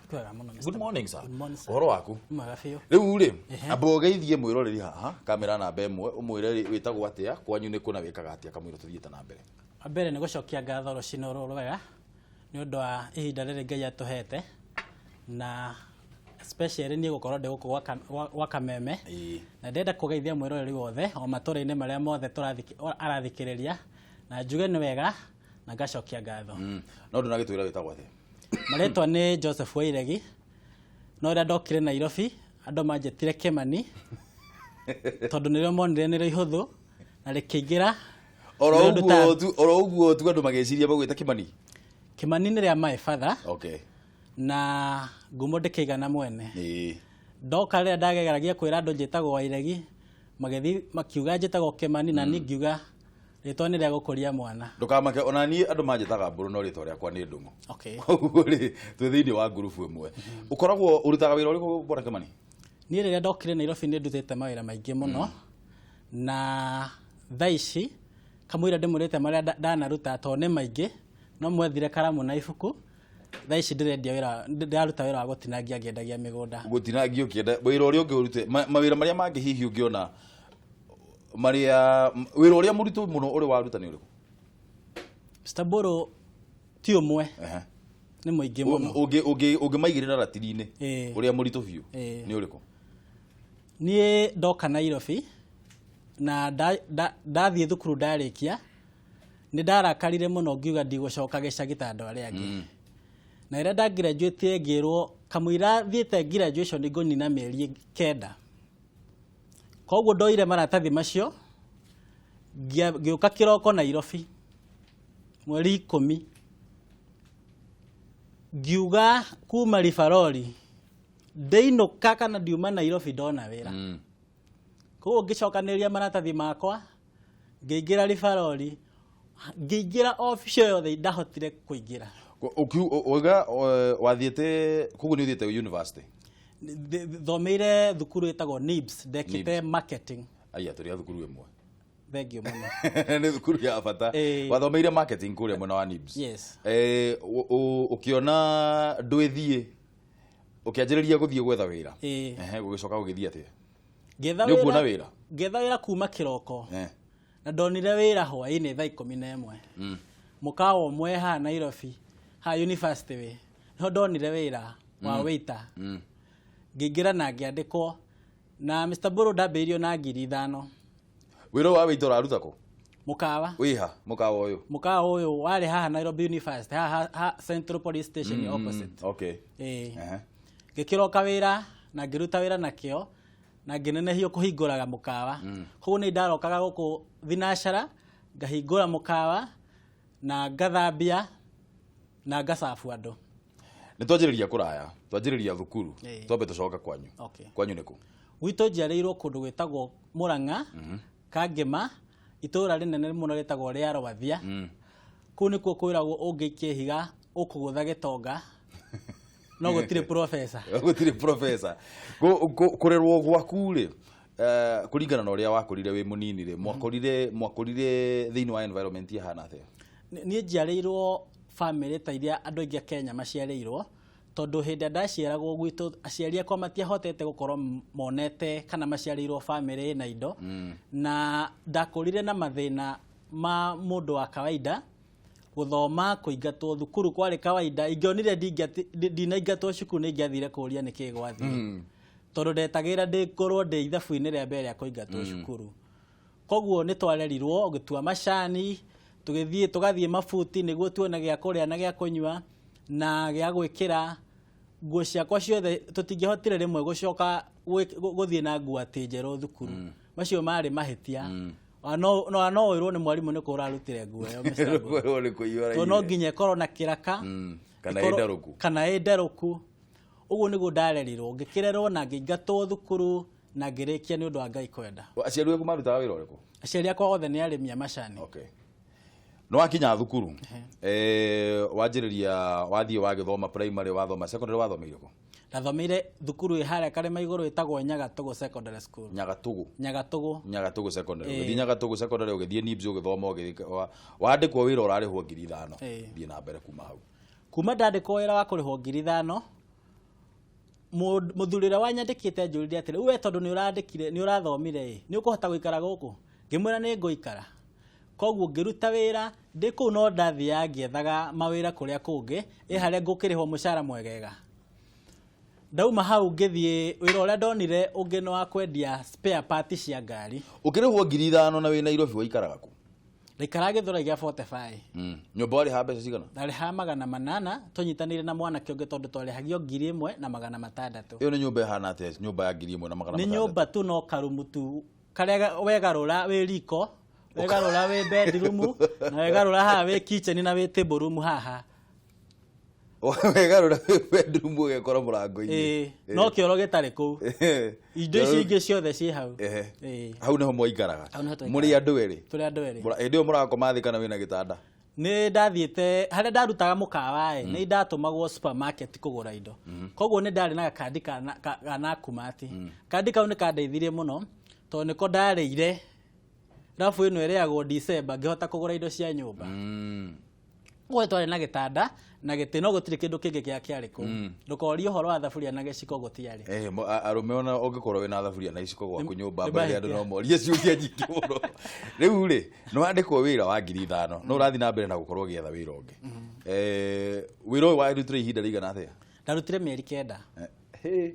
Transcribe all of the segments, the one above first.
Kwega mũno, Mr. Good morning, sir. Good morning, sir. Ũhoro waku? Mwega biũ. Rĩu rĩ, amba ũgeithie mwĩroreri haha kamera namba 1, ũmwĩre wĩtagwo atĩa, kwanyu nĩ kũ na wĩkaga atĩa, kamũira tũthiĩte na mbere. Wa mbere nĩ gũcokia ngatho rũcinĩ rũrũ rwega nĩ ũndũ wa ihinda rĩrĩ Ngai atũhete, na especially niĩ gũkorwo ndĩ gũkũ gwa Kameme. Na ndĩrenda kũgeithia mwĩroreri wothe o matũra-inĩ marĩa mothe arathikĩrĩria, na njuge nĩ wega na ngacokia ngatho. No ndũnagĩtwĩra wĩtagwo atĩa? Marĩtwa nĩ Joseph Wairegi, no rĩrĩa ndokire Nairobi andũ manjĩtire Kĩmani tondũ nĩrĩo monire nĩrĩo ihũthũ na rĩkĩingĩra. Oro Nĩ ũndũ ũguo tu, oro ũguo tu andũ magĩciria magwĩta Kĩmani. Kĩmani nĩ rĩa my father. Na ngumo ndĩkĩigana mwene. Ndoka rĩrĩa ndageragia kwĩra andũ njĩtagwo Wairegi, magĩthiĩ makiuga njĩtagwo Kĩmani, na niĩ ngiuga rĩtwa nĩ rĩa gũkũria mwana. Ndũkamake, ona niĩ andũ manjĩtaga Mbũrũ no rĩtwa rĩakwa nĩ Ndung'u. Koguo rĩ, twĩ thĩinĩ wa ngurubu ĩmwe. Ũkoragwo ũrutaga wĩra ũrĩkũ, bwana Kĩmani? Niĩ rĩrĩa ndokire Nairobi nĩ ndutĩte mawĩra maingĩ mũno, na thaa ici kamũira ndĩmũrĩte marĩa ndanaruta tondũ nĩ maingĩ, no mwethire karamu na ibuku. Thaa ici ndĩrendia wĩra, ndĩraruta wĩra wa gũtinangia ngĩendagia mĩgũnda. Gũtinangia ũkĩenda wĩra ũrĩa ũngĩ ũrute, mawĩra marĩa mangĩ hihi ũngĩona marĩa wĩra ũrĩa mũritũ mũno ũrĩ waruta nĩ ũrĩkũ? Mr. Mbũrũ, ti ũmwe. Nĩ mũingĩ mũno. Ũngĩmaigĩrĩra ratiri-inĩ, ũrĩa mũritũ biũ nĩ ũrĩkũ? Niĩ ndoka Nairobi na ndathiĩ thukuru ndarĩkia, nĩ ndarakarire mũno ngiuga ndigũcoka gĩcagi ta andũ arĩa angĩ. Na rĩrĩa ndagraduate ngĩrwo kamũira thiĩte graduation ngũnina mĩeri 9. Koguo ndoire maratathi macio ngĩũka kĩroko Nairobi mweri 10, ngiuga kuma Ribarori ndĩinũka kana ndiuma Nairobi ndona wĩra. Koguo ngĩcokanĩrĩria maratathi makwa, ngĩingĩra Ribarori, ngĩingĩra obici yothe ndahotire kũingĩra. Uga wathiĩte koguo nĩ ũthiĩte university? Thomeire thukuru ĩtagwo NIBS, ndekĩte NIBS. marketing. Aya, tũrĩ a thukuru ĩmwe. Thank you mũno. Nĩ thukuru ya bata. Wathomeire marketing kũrĩa mwena wa NIBS. Yes. Ũkĩona ndwĩthiĩ, ũkĩanjĩrĩria gũthiĩ gwetha wĩra. Gũgĩcoka gũgĩthiĩ atĩa? Ngĩetha Nĩ ũkuona wĩra. wĩra? Ngĩetha wĩra kuma kĩroko. Na ndonire wĩra hwaĩ-inĩ thaa 11. Mũkawa ũmwe haha Nairobi, haha University wĩ. Nĩho ndonire wĩra wa waiter. Ngĩingĩra na ngĩandĩkwo. Na Mr. Mbũrũ ndambĩrĩirio na ngiri 5. Wĩra wa waiter ũraruta kũ? Mũkawa. Wĩha mũkawa ũyũ? Mũkawa ũyũ warĩ haha Nairobi University, haha Central Police Station opposite. Ngĩkĩroka wĩra na ngĩruta wĩra nakĩo na ngĩnenehio kũhingũraga mũkawa. Koguo nĩ ndarokaga gũkũ thinacara, ngahingũra mũkawa na ngathambia na ngacabu andũ. Nĩ twanjĩrĩria kũraya, twanjĩrĩria thukuru, twambe tũcoke kwanyu. Kwanyu nĩ kũ? Gwitũ njiarĩirwo kũndũ gwĩtagwo Mũrang'a, Kangĩma, itũũra rĩnene mũno rĩtagwo rĩa Rwathia. Kũu nĩkuo kwĩragwo ũngĩikia ihiga ũkũgũtha gĩtonga, no gũtirĩ professor. Gũtirĩ professor. Kũrerwo gwaku rĩ, kũringana na ũrĩa wakũrire wĩ mũnini rĩ, mwakũrire thĩinĩ wa environment ĩhana atĩa? Niĩ njiarĩirwo family ta iria andũ aingĩ a Kenya maciarĩirwo, tondũ hĩndĩ ĩrĩa ndaciaragwo gwitũ aciari akwa matiahotete gũkorwo monete kana maciarĩirwo family ĩna indo. Na ndakũrire na mathĩna ma mũndũ wa kawaida, gũthoma, kũingatwo thukuru kwarĩ kawaida. Ingĩonire ndinaingatwo cukuru nĩ ingĩathire kũũria nĩkĩ gwathiĩ. Tondũ ndetagĩra ndĩkorwo ndĩ ithabu-inĩ rĩa mbere rĩa kũingatwo cukuru. Koguo nĩ twarerirwo gũtua macani, tũgathiĩ mabuti nĩguo tuone gĩa kũrĩa na gĩa kũnyua na gĩa gwĩkĩra. Nguo ciakwa ciothe tũtingĩhotire rĩmwe gũcoka gũthiĩ na nguo atĩ njerũ thukuru. Macio marĩ mahĩtia. Ona no wĩrwo nĩ mwarimũ nĩ kũ ũrarutire nguo ĩyo, Mister Mbũrũ. Wĩrwo nĩ kũiyũra Tondũ no irio. nginya ĩkorwo na kĩraka, Kana ĩndarũku. kana ĩndarũku. Ũguo nĩguo ndarerirwo, ngĩkĩrerwo na ngĩingatwo thukuru na ngĩrĩkia nĩ ũndũ wa Ngai kwenda. Aciari aku marutaga wĩra ũrĩkũ? Aciari akwa othe nĩ arĩmi a macani. Nĩ wakinya thukuru, wanjĩrĩria, wathiĩ wagĩthoma primary, wathoma secondary, wathomeire kũ? Ndathomeire thukuru ĩ harĩa Karĩma Igũrũ ĩtagwo Nyagatũgũ Secondary School. Nyagatũgũ. Nyagatũgũ. Nyagatũgũ Secondary. Ũgĩthiĩ Nyagatũgũ Secondary, ũgĩthiĩ NIBS ũgĩthoma, wandĩkwo wĩra ũrarĩhwo ngiri 5. Thiĩ na mbere kuma hau. Kuma ndandĩkwo wĩra wa kũrĩhwo ngiri 5, Mũthuri ũrĩa wanyandĩkĩte anjũririe atĩrĩ, we tondũ nĩ ũrandĩkire, nĩ ũrathomire ĩ, nĩ ũkũhota gũikara gũkũ? Ngĩmwĩra nĩ ngũikara. Koguo ngĩruta wĩra ndĩ kũu, no ndathiaga ngĩethaga mawĩra kũrĩa kũngĩ, ĩ harĩa ngũkĩrĩhwo mũcara mwegega. Ndauma hau ngĩthiĩ wĩra ũrĩa ndonire ũngĩ nĩ wa kwendia spare part cia ngari. Ũkĩrĩhwo 5,000 na wĩ Nairobi, waikaraga kũ? Ndaikaraga Gĩthũrai gĩa 45. Nyũmba warĩhaga mbeca cigana? Ndarĩhaga 800, tũnyitanĩire na mwanake ũngĩ tondũ twarĩhagio 1,600. Ĩyo nĩ nyũmba ĩhana atĩa, nyũmba ya 1,600? Nĩ nyũmba tu no karumu tu karĩa wegarũra wĩ riko, wegarũra wĩ bedroom, na wegarũra haha wĩ kitchen na wĩ table room haha. Wegarũra bedroom ũgekora mũrango-inĩ. Ĩĩ, no kĩoro gĩtarĩ kũu, indo icio ingĩ ciothe ciĩ hau. Ĩĩ. Hau nĩho mwaikaraga? Hau nĩho twaikaraga. Mũrĩ andũ erĩ? Tũrĩ andũ erĩ. Hĩndĩ ĩyo mũrakoma thĩ kana wĩna gĩtanda? Nĩ ndathiĩte harĩa ndarutaga mũkawa ĩ, nĩ ndatũmagwo supermarket kũgũra indo, koguo nĩ ndarĩ na gakandi ka Nakumatt. Kandi kau nĩ kandeithirie mũno tondũ nĩko ndarĩire rabu ĩno ĩrĩagwo December, ngĩhota kũgũra indo cia nyũmba. Ũguo twarĩ na gĩtanda na gĩtĩ, no gũtirĩ kĩndũ kĩngĩ kĩa kĩarĩ kũu. Ndũkorie ũhoro wa thaburia na gĩciko, gũtiarĩ. Arũme ona ũngĩkorwo wĩna thaburia na iciko gwaku nyũmba, nĩ mbere andũ mahĩtia. no morie ciũria nyingĩ mũno. Rĩu rĩ, nĩ wandĩkwo wĩra wa 5,000, no ũrathiĩ na mbere na gũkorwo ũgĩetha wĩra ũngĩ. Wĩra ũyũ warutire ihinda rĩigana atĩa? Ndarutire mĩeri 9. Hĩ.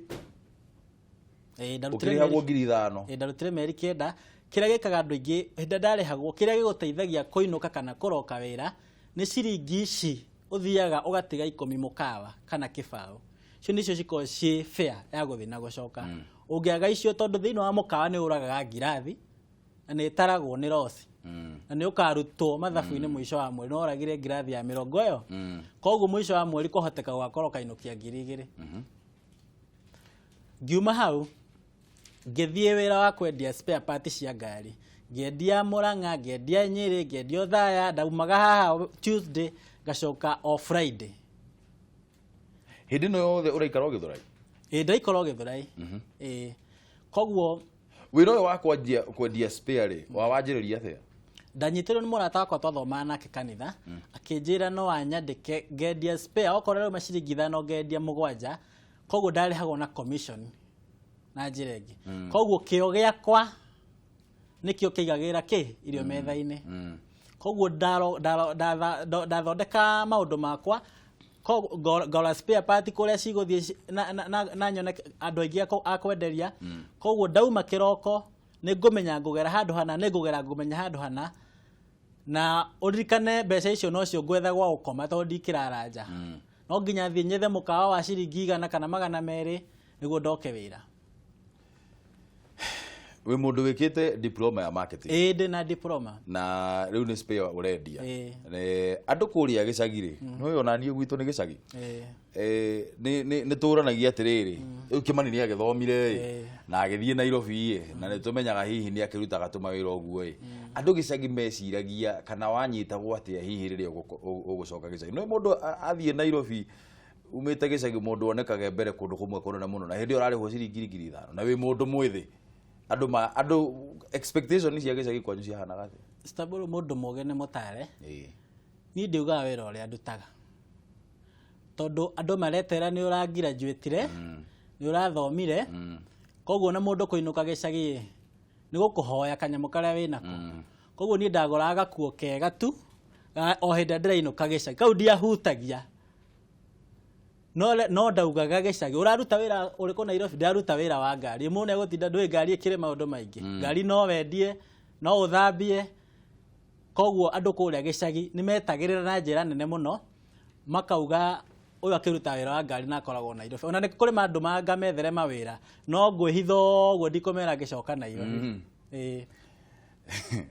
Ĩĩ, ndarutire Ũkĩrĩhagwo mĩeri 5,000? Ĩĩ, ndarutire mĩeri 9. Kĩrĩa gĩkaga andũ aingĩ hĩndĩ ĩrĩa ndarĩhagwo, kĩrĩa gĩgũteithagia kũinũka kana kũroka wĩra nĩ ciringi ici ũthiaga ũgatiga 10 mũkawa kana kĩbaũ. Icio nĩcio cikoragwo ciĩ fare ya gũthiĩ na gũcoka. Ũngĩaga icio, tondũ thĩinĩ wa mũkawa nĩ ũragaga ngirathi na nĩ ĩtaragwo nĩ rosi na nĩ ũkarutwo mathabu-inĩ mũico wa mweri, no ũragire ngirathi ya mĩrongo ĩyo. Koguo mũico wa mweri kũhoteka gũgakorwo kainũkia 2,000. Ngiuma hau ngĩthiĩ wĩra wa kwendia spare part cia ngari, ngĩendia Mũrang'a, ngĩendia Nyĩrĩ, ngĩendia Othaya. Ndaumaga haha Tuesday, ngacoka o Friday. Hĩndĩ ĩno yothe ũraikara o Gĩthũrai? Ĩ, ndaikara o Gĩthũrai. Ĩ, koguo Wĩra ũyũ wa kwanjia kwendia spare rĩ, wa wanjĩrĩria atĩa? Ndanyitĩrwo nĩ mũrata wakwa twathomaga nake kanitha, akĩnjĩra no anyandĩke ngendia spare, okorwo rĩu ciringi 5 ngendia 7. Koguo ndarĩhagwo na commission na njĩra ĩngĩ. Koguo kĩo gĩakwa nĩkĩo kĩigagĩra kĩ irio metha-inĩ. Koguo ndathondeka maũndũ makwa, ngora spare part kũrĩa cigũthiĩ na nyone andũ aingĩ a kwenderia. Koguo ndauma kĩroko nĩ ngũmenya ngũgera handũ hana, nĩ ngũgera ngũmenya handũ hana, na ũririkane mbeca icio nocio ngwetha gwa gũkoma, tondũ ndikĩrara nja, no nginya thiĩ nyethe mũkawa wa ciringi 100 kana 200 nĩguo ndoke wĩra. Wĩ mũndũ wĩkĩte diploma ya marketing? Ĩĩ, ndĩ na diploma. Na rĩu nĩ spare ũrendia? Ĩĩ. Andũ kũrĩa gĩcagi rĩ, nĩũĩ ona niĩ gwitũ nĩ gĩcagi. Ĩĩ. Nĩ tũranagia atĩrĩrĩ, rĩu Kĩmani nĩ agĩthomire ĩ, na agĩthiĩ Nairobi ĩ, na nĩ tũmenyaga hihi nĩ akĩrutaga tũmawĩra ũguo ĩ. Andũ gĩcagi meciragia kana wanyitagwo atĩa hihi rĩrĩa ũgũcoka gĩcagi? No mũndũ athiĩ Nairobi umĩte gĩcagi, mũndũ onekaga mbere kũndũ kũmwe kũnene mũno, na hĩndĩ ĩyo ũrarĩhwo ciringi 5,000 na wĩ mũndũ mwĩthĩ. Andũ ma andũ expectation cia gĩcagi kwanyu ciahanaga atĩa? Stabolo, mũndũ mũgĩ nĩ mũtare. Ĩĩ. Niĩ ndiugaga wĩra ũrĩa ndutaga, tondũ andũ maretera nĩ ũrangirajuĩtire, nĩ ũrathomire. Koguo na mũndũ kũinũka gĩcagi ĩ, nĩ gũkũhoya kanyamũ karĩa wĩnako. Koguo niĩ ndagũraga gakuo kega tu o hĩndĩ ĩrĩa ndĩrainũka gĩcagi, kau ndiahutagia. No ndaugaga gĩcagi ũraruta wĩra ũrĩkũ Nairobi? Ndĩraruta wĩra wa ngari. Mũndũ nĩegũtinda ndũĩ ngari ĩkĩrĩ maũndũ maingĩ, ngari no wendie, no ũthambie. Koguo andũ kũrĩa gĩcagi nĩ metagĩrĩra na njĩra nene mũno, makauga ũyũ akĩruta wĩra wa ngari na akoragwo Nairobi. Ona nĩ kũrĩ mandũ manga methere mawĩra, no ngwĩhitha ũguo, ndikũmera ngĩcoka Nairobi. Ĩĩ.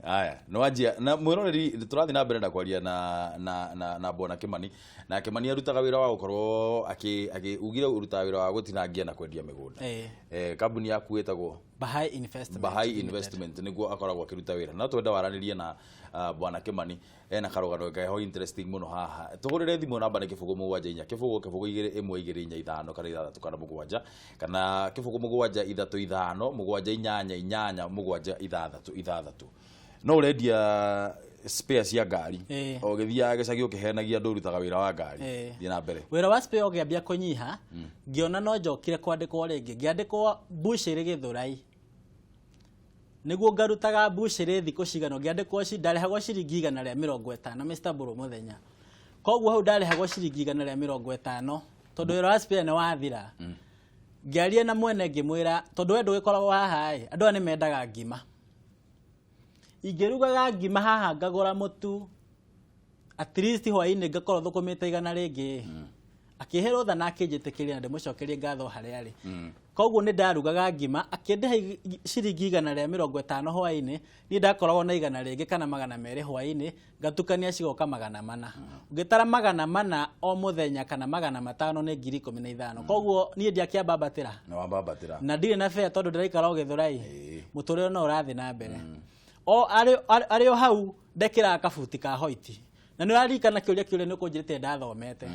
Aya, nĩ wanjia na mwĩroreri, tũrathiĩ na mbere na kwaria na bwana Kimani, na Kimani arutaga wĩra wa gũkorwo akĩ ugire ũrutaga wĩra wa gũtinangia na kwendia mĩgũnda. Ĩĩ. Kambuni yaku ĩtagwo? Bahai Investment Bahai Limited. Investment nĩguo akoragwo akĩruta wĩra. No twenda waranĩrie na bwana Kimani, ena karũgano keho interesting mũno haha. Tũhũrĩre thimũ, namba nĩ 074 0 0 2 1 2 4 5 kana 6 kana 7 kana 0 7 3 5 7 8 8 7 6 6. No ũrendia Spare cia ngari. O gĩthiaga gĩcagi ũkĩhenagia andũ ũrutaga wĩra wa ngari. Thiĩ na mbere. Wĩra wa spare ũkĩambia kũnyiha, ngĩona no njokire kwandĩkwo rĩngĩ. Ngĩandĩkwo mbucĩrĩ Gĩthũrai, nĩguo ngarutaga mbucĩrĩ thikũ cigana. Ngĩandĩkwo ndarĩhagwo ciringi 150, Mr. Mburu, mũthenya. Koguo hau ndarĩhagwo ciringi 150, tondũ wĩra wa spare nĩ wathira. Ngĩaria na mwene, ngĩmwĩra, tondũ we ndũgĩkoragwo haha ĩ, andũ aya nĩ mendaga ngima, ingĩrugaga ngima haha, ngagũra mũtu, at least hwaĩ-inĩ ngakorwo thũkũmĩte 100 rĩngĩ. Akĩhe rũtha na akĩnjĩtĩkĩria, na ndĩmũcokerie ngatho harĩa arĩ. Koguo nĩ ndarugaga ngima, akĩndĩha ciringi 150 hwaĩ-inĩ. Niĩ ndakoragwo na 100 rĩngĩ kana 200 hwaĩ-inĩ, ngatukania cigoka 400. Ũngĩtara 400 o mũthenya kana 500 nĩ 15,000. Koguo niĩ ndiakĩambambatĩra. Na wambambatĩra. Na ndirĩ na bea, tondũ ndĩraikara o Gĩthũrai. Mũtũrĩre no ũrathiĩ na mbere o arĩ o hau. Ndekĩraga kabuti ka hoiti, na nĩ ũraririkana kĩũria kĩũria nĩ ũkũnjĩrĩte ndathomete.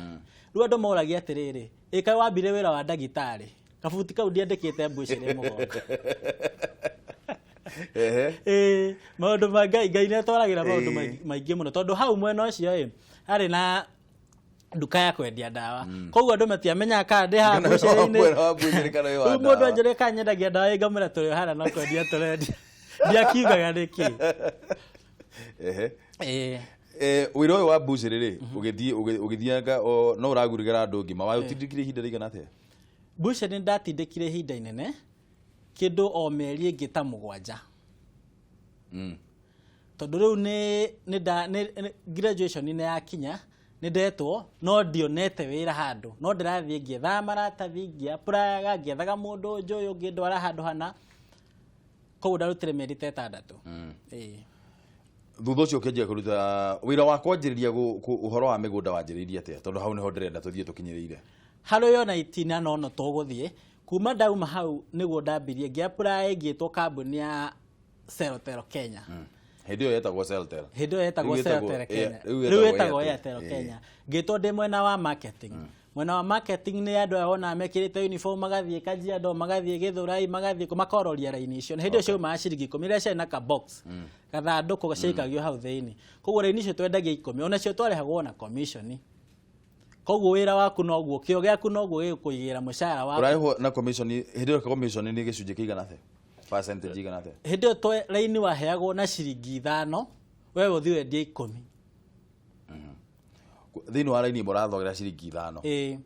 Rĩu andũ moragia atĩrĩrĩ, ĩ kaĩ wambire wĩra wa ndagĩtarĩ? Kabuti kau ndiandĩkĩte mbucĩrĩ mũgongo. Ĩĩ, maũndũ ma Ngai, Ngai nĩ atwaragĩra maũndũ maingĩ mũno, tondũ hau mwena ũcio ĩ harĩ na nduka ya kwendia ndawa, koguo andũ matiamenyaga kana ndĩ haha Kana wĩ wa mbucĩrĩ-inĩ. mwena wa mbucĩrĩ kana wĩ wa Rĩu mũndũ ndawa. anjũria kana nyendagia ndawa, ĩ ngamwĩra tũrĩ o harĩa no kwendia tũrendia, ndiakiugaga nĩkĩ. Ĩĩ. Wĩra ũyũ wa mbucĩrĩ rĩ, ũgĩthiĩ ũgĩthianga o no ũragurugĩra andũ ngima, waũtindĩkire ihinda rĩigana atĩa? Mbucĩrĩ nĩ ndatindĩkire ihinda inene, kĩndũ o mĩeri ĩngĩ ta 7, tondũ rĩu nĩ graduation nĩ yakinya, nĩ ndetwo no ndionete wĩra handũ, no ndĩrathiĩ ngĩethaga maratathi, ngĩapplyga, ngĩethaga mũndũ njũĩ ũngĩndwara handũ hana. Koguo ndarutire mĩeri ta 6. Ĩĩ. Thutha ũcio ũkĩanjia kũruta wĩra wa kwanjĩrĩria ũhoro wa mĩgũnda, wanjĩrĩirie atĩa? Tondũ hau nĩho ndĩrenda tũthiĩ tũkinyĩrĩire. Harĩ yo na itina no tũgũthiĩ kuma ndauma hau nĩguo ndambirie ngĩapply, ngĩtwo kambuni ya Celtel Kenya. Hĩndĩ ĩyo yetagwo Celtel. Hĩndĩ ĩyo yetagwo Rĩu ĩtagwo Celtel Kenya. Rĩu rĩu ĩtagwo ĩtagwo Airtel. Airtel Kenya. Ngĩtwo ndĩ mwena wa marketing. Mwena wa marketing nĩ andũ aya wonaga mekĩrĩte uniform, magathiĩ Kajiado, magathiĩ Gĩthũrai, magathiĩ kũ, makororia raini icio. Na hĩndĩ ĩyo ciaumaga ciringi 10, iria ciarĩ na ka box gathandũkũ ciaikagio hau thĩinĩ. Koguo raini icio twendagia 10, onacio twarĩhagwo na commission. Koguo wĩra waku noguo, kĩo gĩaku noguo gĩgũkũigĩra mũcara waku. Ũrarĩhwo na commission? Hĩndĩ ĩyo commission nĩ gĩcunjĩ kĩigana atĩa, percentage igana atĩa? Hĩndĩ ĩyo raini waheagwo na ciringi 5, we ũthiĩ wendie 10. Thĩinĩ wa raini ĩmwe ũrathogera ciringi 5? Ĩĩ.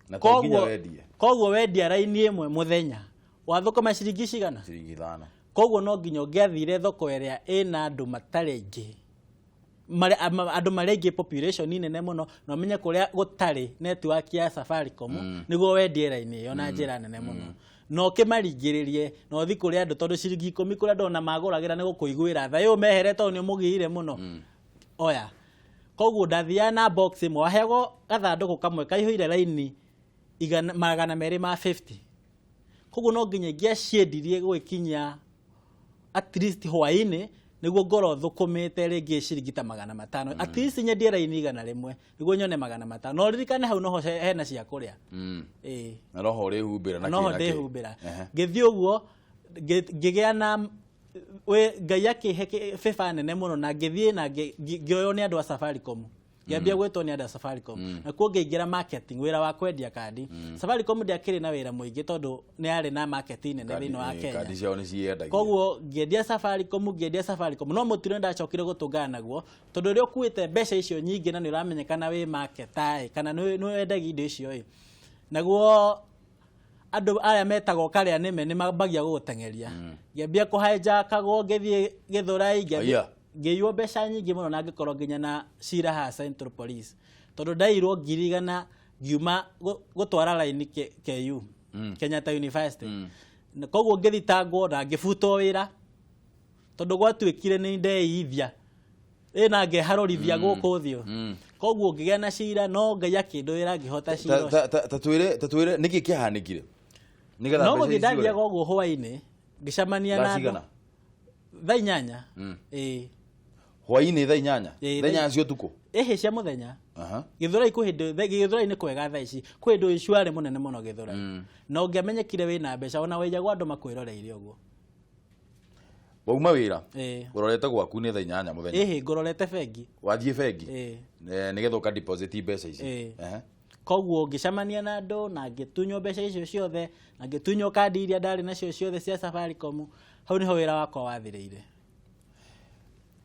Na to nginya wendie. Koguo wendia raini ĩmwe mũthenya, wathũkũma ciringi cigana? Ciringi 5. Koguo no nginya ũngĩathire thoko ĩrĩa ĩna andũ matarĩ aingĩ, andũ marĩ aingĩ, population nene mũno, na ũmenye kũrĩa gũtarĩ network ya Safaricom, nĩguo wendie raini ĩyo na njĩra nene mũno, na ũkĩmaringĩrĩrie na ũthi kũrĩ andũ, tondũ ciringi 10 kũrĩa andũ ona magũragĩra nĩ gũkũiguĩra tha, ĩyo mehere tondũ nĩ ũmũgiire mũno oya. Koguo ndathiaga na box ĩmwe, waheagwo gathandũkũ kamwe kaihũire raini 250. Koguo no nginya ingĩaciendirie gũgĩkinya at least hwaĩ-inĩ, nĩguo ngorwo thũkũmĩte rĩngĩ ciringi ta 500. At least nyendie raini 100 nĩguo nyone 500. No ririkane hau noho hena cia kũrĩa. Ĩĩ. Na noho ũrĩhumbĩra na noho kĩ na kĩ. Ndĩhumbĩra. Ngĩthiĩ ũguo ngĩgĩa na Ngai akĩhe favor nene mũno, na ngĩthiĩ na ngĩoywo nĩ andũ a Safaricom, ngĩambia gwĩtwo nĩ andũ a Safaricom, na kuo ngĩingĩra marketing, wĩra wa kwendia kandi. Safaricom ndĩakĩrĩ na wĩra mũingĩ, tondũ nĩ yarĩ na market nene thĩinĩ wa Kenya. Kandi ciao nĩ ciendagia. Koguo ngĩendia Safaricom, ngĩendia Safaricom, no mũtino ndacokire gũtũngana naguo, tondũ rĩrĩa ũkuĩte mbeca icio nyingĩ na nĩ ũramenyekana wĩ marketer ĩ, kana nĩ wendagia indo icio ĩ, naguo andũ aya metagwo karĩa nĩme nĩ mambagia gũgũteng'eria. Ngĩambia kũhaijakagwo, ngĩthiĩ Gĩthũrai, ngĩambia Aya. Ngĩiywo mbeca nyingĩ mũno, na ngĩkorwo nginya na cira haha Central Police, tondũ ndaiyirwo 100,000 ngiuma gũtwara raini KU, Kenyatta University. Na koguo ngĩthitangwo na ngĩbutwo wĩra, tondũ gwatuĩkire nĩ ndeithia ĩ na ngeharũrithia gũkũ ũthiũ. Koguo ngĩgĩa na cira, no Ngai akĩndũĩra, ngĩhota cira ũcio. Ta twĩre nĩkĩ kĩahanĩkire nĩgetha No mbeca gũthiĩ icio rĩ- ndathiaga ũguo hwaĩ-inĩ, ngĩcemania Thaa na andũ. cigana? Thaa 8. Ĩĩ. Hwaĩ-inĩ thaa 8? Ĩĩ. Thaa 8 cia ũtukũ? Ĩhĩ, cia mũthenya. Gĩthũrai kwĩ hĩndĩ, Gĩthũrai nĩ kwega thaa ici, kwĩ hĩndĩ ũici warĩ mũnene mũno Gĩthũrai, na ũngĩamenyekire wĩna mbeca, ona waiyagwo andũ makwĩroreire ũguo. Wauma wĩra, Ĩĩ. ũrorete gwaku nĩ thaa 8 mũthenya. Ĩhĩ, ngũrorete bengi. Wathiĩ bengi? Ĩĩ. Nĩgetha ũka deposit mbeca ici. Ĩĩ. Ehe. Koguo ngĩcemania na andũ na ngĩtunywo mbeca icio ciothe na ngĩtunywo kandi iria ndarĩ nacio ciothe cia Safaricom. Hau nĩho wĩra wakwa wathirĩire.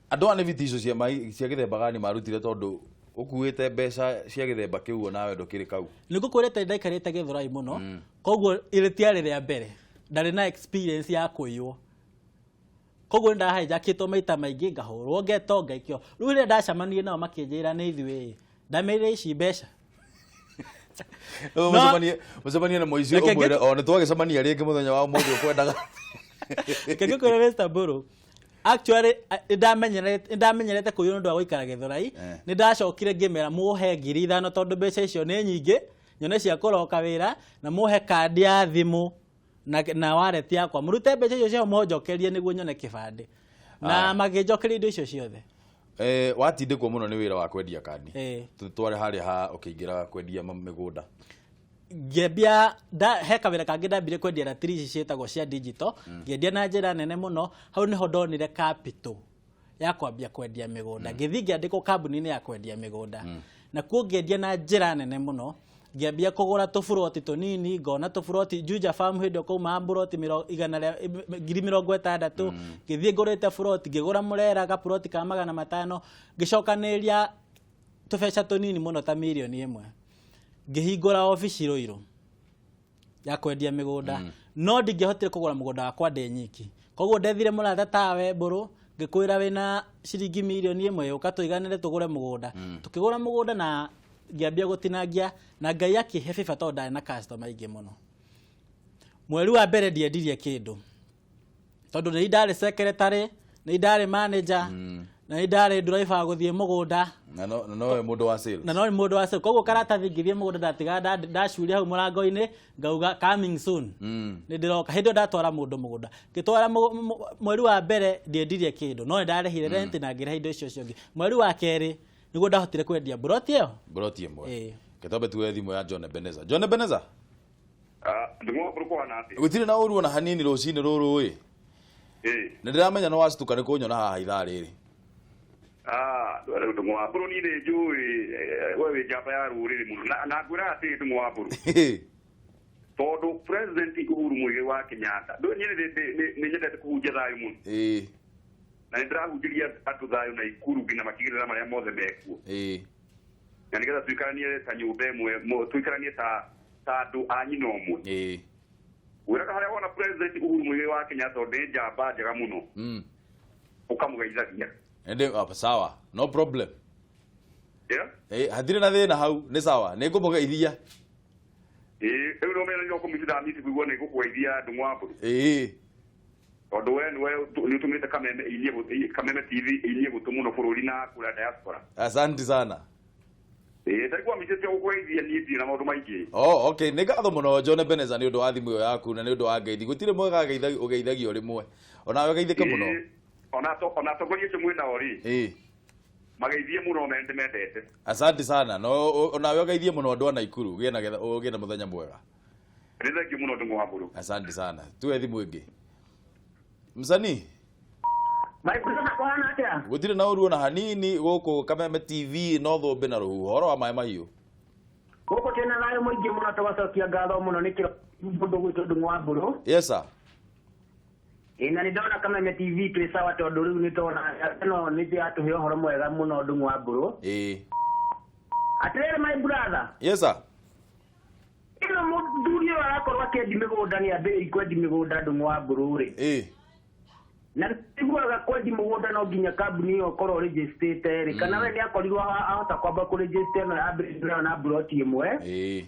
Andũ aya nĩ vitisho cia cia gĩthemba gani marutire, tondũ ũkuĩte mbeca cia gĩthemba kĩu onawe ndũkĩrĩ kau? Nĩ ngũkwĩrĩte ndaikarĩte Gĩthũrai mũno, koguo rĩtiarĩ rĩa mbere, ndarĩ na experience ya kũiywo. Koguo nĩ ndahijackĩtwo maita maingĩ, ngahũrwo ngeto, ngaikio. Rĩu rĩrĩa ndacemanirie nao makĩnjĩra nĩ ithuĩ, ndameire ici mbeca. Rĩu mũcemanie na mũici, ũmwĩre o nĩ twagĩcemania rĩngĩ mũthenya wa ũmũthĩ ũkwendaga. Reke ngĩkwĩre, Mr. Mburu, actually nĩndamenyerete kũiywo nĩ ũndũ wa gũikara Gĩthũrai. Nĩ ndacokire ngĩmera mũhe 5,000, tondũ mbeca icio nĩ nyingĩ, nyone cia kũroka wĩra, na mũhe kandi ya thimũ na wallet yakwa, mũrute mbeca icio ciao mũnjokerie nĩguo nyone kĩbandĩ, na makĩnjokeria indo icio ciothe. Watindĩkwo mũno nĩ wĩra wa kwendia kandi. Ĩĩ. Tware harĩa ha ũkĩingĩra kwendia mĩgũnda. Ngĩambia he kawĩra kangĩ ndambire kwendia ratiri ici ciĩtagwo cia digital. Ngĩendia na njĩra nene mũno. Hau nĩho ndonire capital ya kwambia kwendia mĩgũnda. Ngĩthiĩ ngĩandĩkwo kambuni-inĩ ya kwendia mĩgũnda, na kuo ngĩendia na njĩra nene mũno. Ngĩambia kũgũra tũburoti tũnini, ngona tũburoti Juja Farm hĩndĩ ĩyo kwauma buroti igana rĩa 60,000. Ngĩthiĩ ngũrĩte buroti, ngĩgũra Mũrera gaburoti ka 500, ngĩcokanĩrĩria tũbeca tũnini mũno ta 1 mirioni, ngĩhingũra obici Rũirũ ya kwendia mĩgũnda. No ndingĩahotire kũgũra mũgũnda wakwa ndĩ nyiki, koguo ndethire mũrata tawe Mbũrũ, ngĩkwĩra wĩna ciringi 1 mirioni ũka tũiganĩre tũgũre mũgũnda. Tũkĩgũra mũgũnda na ngĩambia gũtinangia, na Ngai akĩhe favor tondũ ndarĩ na customer aingĩ mũno. Mweri wa mbere ndiendirie kĩndũ, tondũ nĩ ndarĩ secretary, nĩ ndarĩ manager, na nĩ ndarĩ driver wa gũthiĩ mũgũnda. Na nowe mũndũ wa sales. Na no nĩ mũndũ wa sales, koguo karatathi ngĩthiĩ mũgũnda ndatigaga ndacuria hau mũrango-inĩ, ngauga "Coming soon." Nĩ ndĩroka. Hĩndĩ ĩyo ndatwara mũndũ mũgũnda, ngĩtwara mweri wa mbere ndiendirie kĩndũ, no nĩ ndarĩhire rent na ngĩrĩha indo icio ciongĩ. Mweri wa kerĩ nĩguo ndahotire kwendia mburoti ĩyo. Mburoti ĩmwe. Ĩĩ. Gĩtombe tuoe thimũ ya John Ebenezer. John Ebenezer. Ndũng'o kũhana atĩa? Gũtirĩ na ũru ona hanini rũcinĩ rũrũ ĩ. Nĩ ndĩramenya nĩ wacituka nĩ kũnyona haha ithaa rĩrĩ. Rĩu Ndũng'o wa Mbũrũ, niĩ nĩ njũĩ we wĩ njamba ya rũrĩrĩ mũno, na ngwĩra atĩrĩ, Ndũng'o wa Mbũrũ, tondũ President Uhuru Muigai wa Kenyatta, ndũĩ niĩ nĩ nyendete kũhunjia thayũ mũno, na nĩ ndĩrahunjĩria andũ thayũ na Ikuru nginya makigĩrĩra marĩa mothe mekuo, na nĩgetha tuikaranie ta nyũmba ĩmwe, tuikaranie ta andũ a nyina ũmwe. Wĩraga harĩa wona President Uhuru Muigai wa Kenyatta, tondũ nĩ njamba njega mũno, ũkamũgeithagia. Ende sawa, no problem. Yeah? Hatirĩ na thĩna hau, nĩ sawa, nĩ ngũmũgeithia. Ĩĩ, rĩu no mena no kũmĩcida misi kuigua nĩ ngũkũgeithia, Ndũng'o wa Mbũrũ, tondũ we nĩwe nĩ ũtũmĩte Kameme ĩinie Kameme TV ĩinie gũtũ mũno bũrũri na kũrĩa diaspora. Asante sana. Ĩĩ, ndaigua micĩte gũkũgeithia, niĩ ndirĩ na maũndũ maingĩ. Oh, okay, nĩ ngatho mũno, John Ebenezer, nĩ ũndũ wa thimũ ĩyo yaku na nĩ ũndũ wa ngeithi. Gũtirĩ mwega ũgeithagio rĩmwe. Onawe geithĩke mũno. Ĩĩ, ona atongoria acio mwĩ nao rĩ, mageithie mũno, me ndĩmendete. Asante sana. No onawe ũgeithie mũno andũ a Naikuru. Ũgĩe na mũthenya mwega. Nĩ thengiũ mũno, Ndũng'o wa Mbũrũ. Asante sana. Tuwe thimũ ĩngĩ. Msanii, My brother, kũhana atĩa? Gũtirĩ na ũru ona hanini gũkũ Kameme TV, no thũmbĩ na rũhuho. Ũhoro wa maĩ mahiũ? Gũkũ twĩna thayũ mũingĩ mũno, tũgacokia ngatho mũno nĩ kĩro mũndũ gwitũ Ndung'u wa Mbũrũ. Yes sir. Ĩ, na nĩ ndona Kameme TV twĩ sawa, tondũ rĩu nĩ tona ĩno nĩ yatũhe ũhoro mwega mũno, Ndung'u wa Mbũrũ. Atĩrĩrĩ, my brother, Yes sir. Ĩno mũthuri ũyũ arakorwo akĩendi mĩgũnda, nĩ ambĩrĩi kwendi mĩgũnda, Ndung'u wa Mbũrũ rĩ. Na iguaga kwendi mũgũnda no nginya kambuni ĩyo ũkorwo registrĩte rĩ, kana we nĩ akorirwo ahota kwamba kũregister ĩno yambĩrĩirio nayo na mburoti ĩmwe,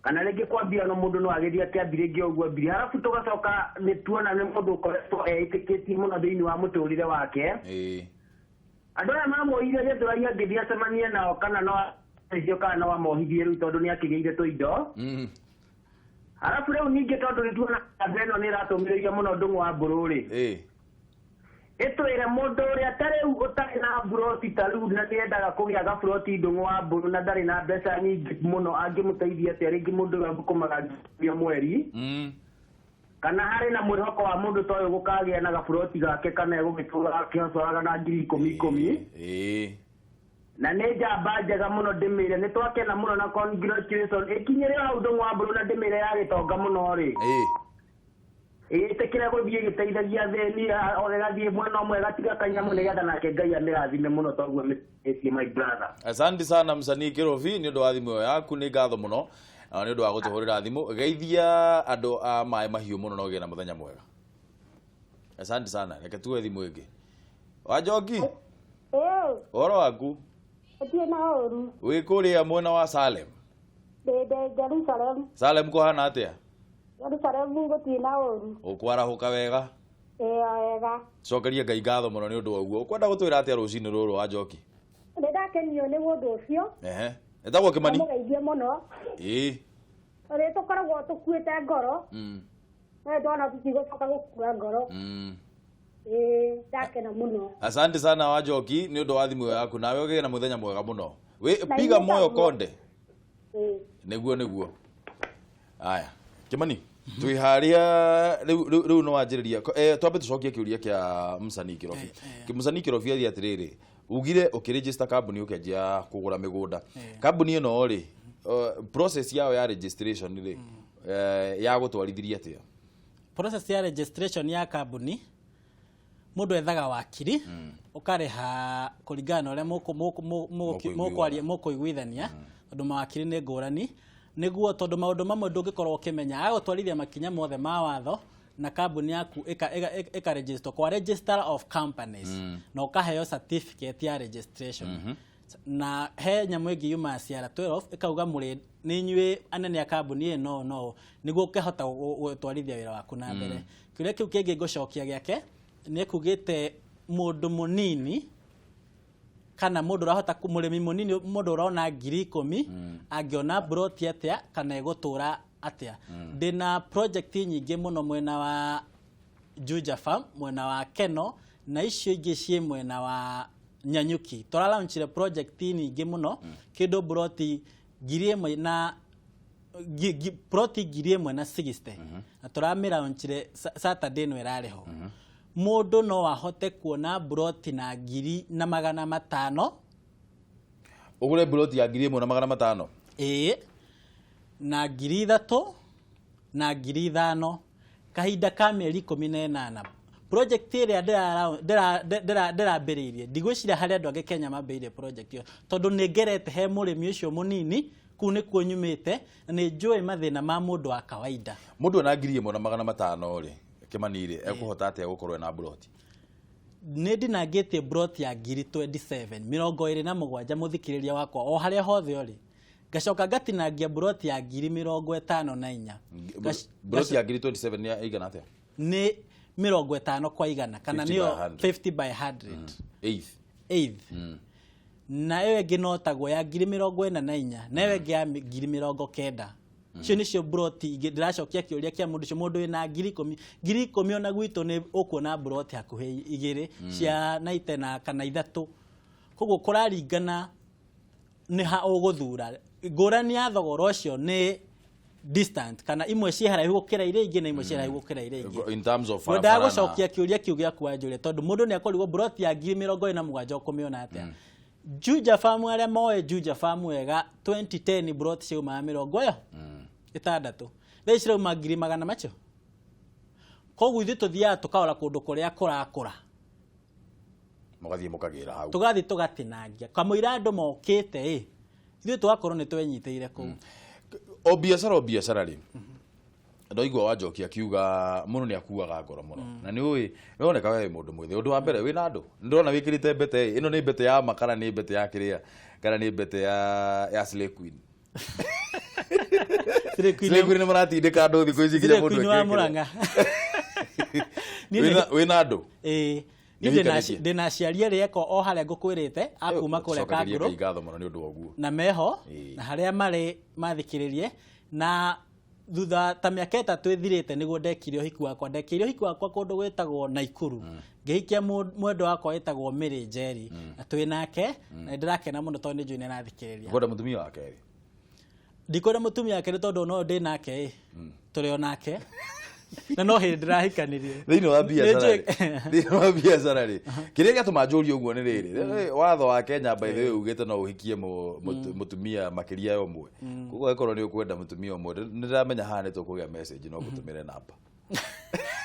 kana rĩngĩ kwambia no mũndũ no agĩthiĩ akĩambi rĩngĩ o ũguo ambirie. Halafu tũgacoka nĩ tuona nĩ mũndũ ũkoretwo eĩtĩkĩtie mũno thĩinĩ wa mũtũrĩre wake. Andũ aya mamuohire Gĩthũrai, angĩthiĩ acemanie nao, kana no acio, kana no amohithie rĩu, tondũ nĩ akĩgĩire tũindo. Halafu rĩu ningĩ, tondũ nĩ tuona kamba ĩno nĩ ĩratũmĩrĩria mũno, Ndung'u wa Mbũrũ rĩ, ĩtwĩre mũndũ ũrĩa ta rĩu ũtarĩ na mburoti ta rĩu na nĩendaga kũgĩa gaburoti, Ndung'u wa Mbũrũ, na ndarĩ na mbeca nyingĩ mũno, angĩmũteithia atĩa? Rĩngĩ mũndũ ũrĩa athũkũmaga nginya mweri. Kana harĩ na mwĩhoko wa mũndũ ta ũyũ gũkagĩa na gaburoti gake kana egũgĩtũra akĩhocoraga na ngiri ikũmi ikũmi. Na nĩ njamba njega mũno ndĩmĩre, nĩ twakena mũno na congratulation ĩkinyĩre hau Ndung'u wa Mbũrũ na ndĩmĩre ya gĩtonga mũno rĩ. Ĩtĩkĩre gũthiĩ ĩgĩteithagia athĩni, o ĩgathiĩ mwena ũmwe ĩgatiga kanyamũ nĩgetha nake Ngai amĩrathime mũno toguo mĩtie my brother. Asante sana msanii Kĩrobi nĩ ũndũ wa thimũ ĩyo yaku, nĩ ngatho mũno na nĩ ũndũ wa gũtũhũrĩra thimũ. Geithia andũ a maĩ mahiũ mũno na ũgĩe na mũthenya mwega. Asante sana. Reke tuoe thimũ ĩngĩ. Wanjoki, ũhoro waku? Gũtirĩ na ũru. Wĩ kũrĩa mwena wa Salem? Ndĩ Jerusalem. Salem kũhana atĩa? Jerusalem gũtirĩ na ũru. Ũkwarahũka wega? Ĩĩ wega. Cokeria Ngai ngatho mũno nĩ ũndũ wa ũguo. Ũkwenda gũtwĩra atĩa rũcinĩ rũrũ Wanjoki? Nĩ ndakenio nĩ mũndũ ũcio. Ehe. Etagwo Kĩmani? Ndamũgeithie mũno. Ĩĩ. Ũrĩa tũkoragwo tũkuĩte ngoro. No ndona tũtigũcoka gũkua ngoro. Ĩĩ, ndakena mũno. Asante sana Wanjoki nĩ ũndũ wa thimũ ĩyo yaku, nawe ũgĩe na mũthenya mwega mũno. Wĩ piga moyo konde. Nĩguo nĩguo. Aya, Kĩmani, twĩ harĩa rĩu no wanjĩrĩria. Twambe tũcokie kĩũria kĩa msanii Kĩrobi. Msanii Kĩrobi athiĩ atĩrĩrĩ, ugire ũkĩregister kambuni ũkĩanjia kũgũra mĩgũnda. Kambuni ĩno rĩ, process yao ya registration rĩ, ya gũtwarithirie atĩa? Process ya registration ya kambuni, mũndũ ethaga wakiri, ũkarĩha kũringana na ũrĩa mũkũiguithania, tondũ mawakiri nĩ ngũrani, nĩguo tondũ maũndũ mamwe ndũngĩkorwo ũkĩmenya, agũtwarithia makinya mothe ma watho na kambuni yaku ĩka register kwa Registrar of Companies, na ũkaheo certificate ya registration. Na he nyamũ ĩngĩ yumaga CR 12 ĩkauga mũrĩ nĩ inyuĩ anene a kambuni ĩno no nĩguo ũkĩhota gũtwarithia wĩra waku na mbere. Kĩũria kĩu kĩngĩ ngũcokia gĩake nĩ ekugĩte mũndũ mũnini kana mũndũ ũrahota mũrĩmi mũnini, mũndũ ũrona ngiri ikũmi angĩona broti atĩa kana ĩgũtũra atĩa. Ndĩna project nyingĩ mũno mwena wa Juja Farm, mwena wa Keno, na icio ingĩ ciĩ mwena wa Nyanyuki. Tũralaunchire project nyingĩ mũno, kĩndũ broti ngiri ĩmwe na broti ngiri ĩmwe na 60, na tũramĩlaunchire Saturday ĩno ĩrarĩ ho. Mũndũ no ahote kuona broti na ngiri na magana matano. Ũgũre broti ya ngiri ĩmwe na magana matano? Ĩĩ, na ngiri ithatũ na ngiri ithano kahinda ka mĩeri 18. Project ĩrĩa ndĩrambĩrĩirie, ndigwĩciria harĩ andũ angĩ Kenya mambĩrĩirie project ĩyo, tondũ nĩ ngerete he mũrĩmi ũcio mũnini, kũu nĩkuo nyumĩte, na nĩ njũĩ mathĩna ma mũndũ wa kawaida. Mũndũ ena ngiri ĩmwe na magana matano rĩ, Kĩmani rĩ, ekũhota atĩa gũkorwo ena broti? Nĩ ndinangĩtie broti ya ngiri 27, 27, mũthikĩrĩria wakwa o harĩa hothe ũrĩ. Ngacoka ngatinangia broti ya ngiri 54. Broti ya ngiri 27 nĩ ĩigana atĩa? Nĩ 50 kwa igana, kana nĩyo 50 by 100. Eighth. Eighth. Na ĩyo ĩngĩ no taguo ya ngiri 44, na ĩyo ĩngĩ ya ngiri 90. Icio nĩcio broti ingĩ. Ndĩracokia kĩũria kĩa mũndũ ũcio, mũndũ wĩna ngiri ikũmi. Ngiri ikũmi ona gwitũ nĩ ũkuona broti hakuhĩ igĩrĩ cia naite na kana ithatũ. Koguo kũraringana nĩ ha ũgũthura. Ngũrani ya thogora ũcio nĩ distant, kana imwe ciĩ haraihu gũkĩra iria ingĩ na imwe ciĩ haraihu gũkĩra iria ingĩ. In terms of Ngwendaga barabara na gũcokia kĩũria kĩu gĩaku wanjũria, tondũ mũndũ nĩ akorirwo broti ya ngiri 27 ũkũmĩona atĩa. Juja Farm, arĩa moĩ Juja Farm wega, 2010 broti ciaumaga mĩrongo ĩyo ĩtandatũ, thaa ici cirauma ngiri magana macio. Koguo ithuĩ tũthiaga tũkarora kũndũ kũrĩa kũrakũra, mũgathiĩ mũkagĩra hau, tũgathiĩ tũgatinangia kamũira andũ mokĩte ĩ, ithuĩ tũgakorwo nĩ twenyitĩire kũu. O biacara o biacara rĩ, ndaigua Wanjoki akiuga mũndũ nĩ akuaga ngoro mũno, na nĩ ũĩ nĩwoneka we wĩ mũndũ mwĩthĩ. Ũndũ wa mbere wĩna andũ, ndĩrona wĩkĩrĩte mbete ĩno, nĩ mbete ya ma kana nĩ mbete ya kĩrĩa, kana nĩ mbete ya Slay Queen? Slay Queen. Slay Queen nĩ maratindĩka andũ thikũ ici nginya Slay mũndũ Queen wa ekĩre. Mũrang'a. Wĩna andũ? Ĩĩ. Nĩ Niĩ ũhikanĩtie? ndĩna aciari erĩ eko o harĩa ngũkwĩrĩte akuma kũrĩa Cokanĩria Kangũrũ. Ngai ngatho mũno nĩ ũndũ wa ũguo. Na meho na harĩa marĩ mathikĩrĩrie. Na thutha ta mĩaka 3 ĩthirĩte nĩguo ndekire ũhiki wakwa. Ndekire ũhiki wakwa kũndũ gwĩtagwo Naikuru. Ngĩhikia mwendwa wakwa wĩtagwo Mary Njeri, na twĩ nake na nĩndĩrakena mũno tondũ nĩ njũĩ nĩ arathikĩrĩria. Ũkwenda mũtumia wa kerĩ? Ndikwenda mũtumia wa kerĩ tondũ no ndĩ nake ĩ, tũrĩ o nake. Na no hĩndĩ ndĩrahikanirie. Thĩinĩ wa biacara rĩ, thĩinĩ wa biacara rĩ, kĩrĩa gĩatũma njũrie ũguo nĩ rĩrĩ, watho wa Kenya, by the way, ugĩte no ũhikie mũtumia makĩria ya ũmwe. Koguo angĩkorwo nĩ ũkwenda mũtumia ũmwe, nĩ ndĩramenya haha nĩ tũkũgĩa message, no ngũtũmĩre namba.